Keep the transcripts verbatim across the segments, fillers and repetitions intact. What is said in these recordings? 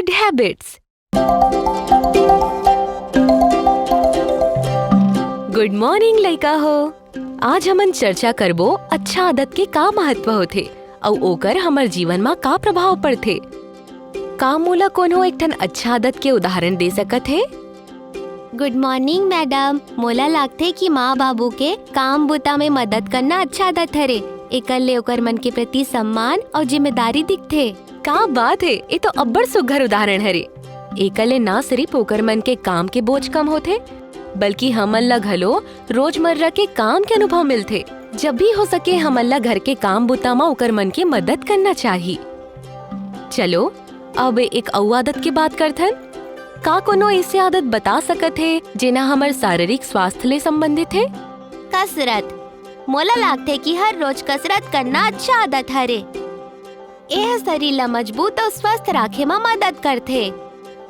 Good habits. Good morning लइका हो। आज हमन चर्चा करबो अच्छा आदत के का महत्व होथे अउ ओकर हमर जीवन म का प्रभाव पड़थे। का मोला कोनो एक ठन अच्छा आदत के उदाहरण दे सकत हे? गुड मॉर्निंग मैडम। मोला लागथे कि माँ बाबू के काम बुता में मदद करना अच्छा आदत हरे। एकर ले ओकर मन के प्रति सम्मान अउ जिम्मेदारी दिखथे। का बात हे, ये तो अब्बड़ सुघर उदाहरण हरे। एकर ले ना सिर्फ ओकर मन के काम के बोझ कम होथे, बल्कि हमन ला घलो रोजमर्रा के काम के अनुभव मिलथे। जब भी हो सके, हमन ला घर के काम बुता म ओकर मन के मदद करना चाही। चलो, अब एक अउ आदत के बात करथन। का कोनो ऐसे आदत बता सकत हे, जेना हमर शारीरिक स्वास्थ्य ले संबंधित हे? कसरत। मोला लागथे कि हर रोज कसरत करना अच्छा आदत हरे। एह शरीर ला मजबूत अउ स्वस्थ राखे म मदद करथे।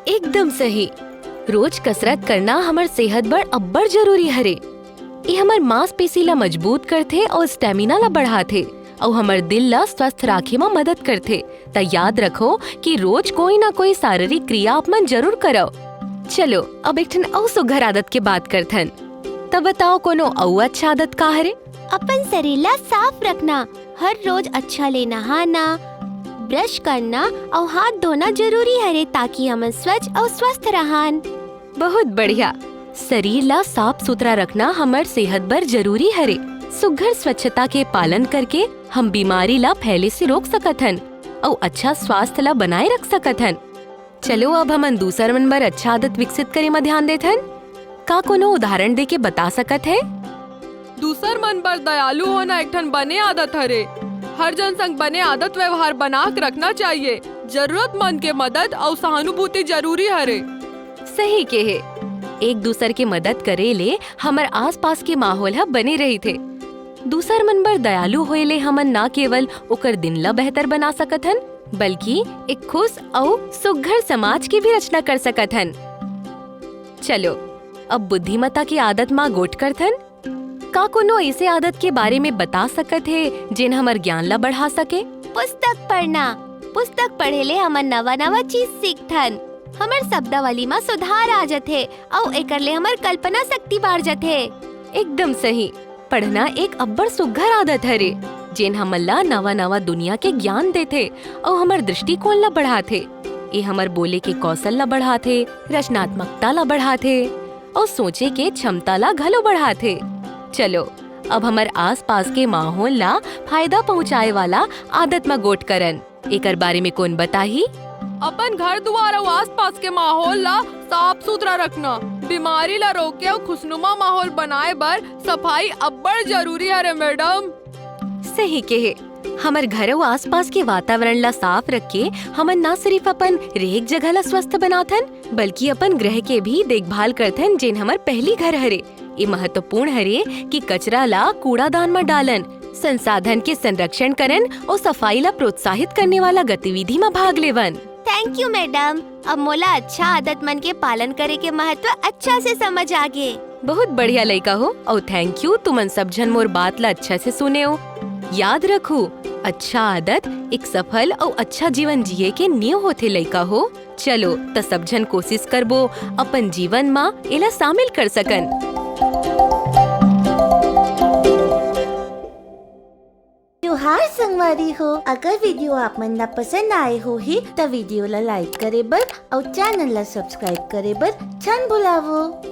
एकदम सही। रोज कसरत करना हमर सेहत बर अब्बड़ जरूरी हरे। ये हमर मांसपेशी ला मजबूत करथे अउ स्टेमिना ला बढ़ाथे अउ हमर दिल ला स्वस्थ राखे म मदद करथे। त याद रखो कि रोज कोई ना कोई शारीरिक क्रिया आप मन जरूर करव। चलो, अब एक ठन अउ सुघर आदत के बात करथन। त बताओ, कोनो अउ अच्छा आदत का हरे? अपन शरीर ला साफ रखना। हर रोज अच्छा ले नहाना, ब्रश करना अउ हाथ धोना जरूरी हरे, ताकि हमन स्वच्छ अउ स्वस्थ रहन। बहुत बढ़िया। शरीर ला साफ सुथरा रखना हमर सेहत बर जरूरी हरे। सुघर स्वच्छता के पालन करके हम बीमारी ला फैले से रोक सकत हन अउ अच्छा स्वास्थ्य ला बनाए रख सकत हन। चलो, अब हमन दूसर मन बर अच्छा आदत विकसित करे म ध्यान देथन। का कोनो उदाहरण दे के बता सकत हे? दूसर मन बर दयालु होना एक ठन बने आदत हरे। हर जन संग बने आदत व्यवहार बना के रखना चाहिए। जरूरतमंद के मदद अउ सहानुभूति जरूरी हरे। सही के हे, एक दूसर के मदद करे ले हमर आसपास के माहौल ह बने रहिथे। दूसर मन बर दयालु होए ले हमन न केवल ओकर दिन ला बेहतर बना सकत हन, बल्कि एक खुश अउ सुघर समाज के भी रचना कर सकत हन। चलो, अब बुद्धिमत्ता की आदत मा गोठ करथन। का कोनो ऐसे आदत के बारे में बता सकत हे, जेन हमर ज्ञान ला बढ़ा सके? पुस्तक पढ़ना। पुस्तक पढ़े ले हमन नवा-नवा चीज सीखथन। हमर शब्दावली मा सुधार आ जथे अउ एकर ले हमर कल्पना शक्ति बाढ़ जथे। एकदम सही। पढ़ना एक अब्बड़ सुघर आदत हरे, जेन हमन ला नवा-नवा दुनिया के ज्ञान देथे अउ हमर दृष्टिकोण ला बढ़ाथे। ए हमर बोले के कौशल ला बढ़ाथे, रचनात्मकता ला बढ़ाथे अउ सोचे के क्षमता ला घलो बढ़ाथे। चलो, अब हमर आसपास के माहौल ला फायदा पहुंचाए वाला आदत म गोठ करन। एकर बारे में कोन बताही? अपन घर दुआर अउ आसपास के माहौल ला साफ सुथरा रखना, बीमारी ला रोके अउ खुशनुमा माहौल बनाए बर सफाई अब्बड़ जरूरी हरे, मैडम। सही केहे, हमर घर अउ आसपास के वातावरण ला साफ रख के हमन न सिर्फ अपन रेहे के जगह ला स्वस्थ बनाथन, बल्कि अपन ग्रह के भी देखभाल करथन, जेन हमर पहली घर हरे। ये महत्वपूर्ण हरे कि कचरा ला कूड़ादान म डालन, संसाधन के संरक्षण करन अउ सफाई ला प्रोत्साहित करने वाला गतिविधि म भाग लेवन। थैंक यू मैडम, अब मोला अच्छा आदत मन के पालन करे के महत्व अच्छा से समझ आ गे। बहुत बढ़िया लइका हो, अउ थैंक यू, तुमन सब झन मोर बात ला अच्छा से सुने हो। याद रखू, अच्छा आदत एक सफल अउ अच्छा जीवन जिए के नींव होथे लइका हो। चलो, त सब झन कोशिश करबो अपन जीवन म एला शामिल कर सकन। जोहार संगवारी हो, अगर वीडियो आप मन ला पसंद आए होही, त वीडियो ला लाइक करे बर अउ चैनल ला सब्सक्राइब करे बर झन भुलावो।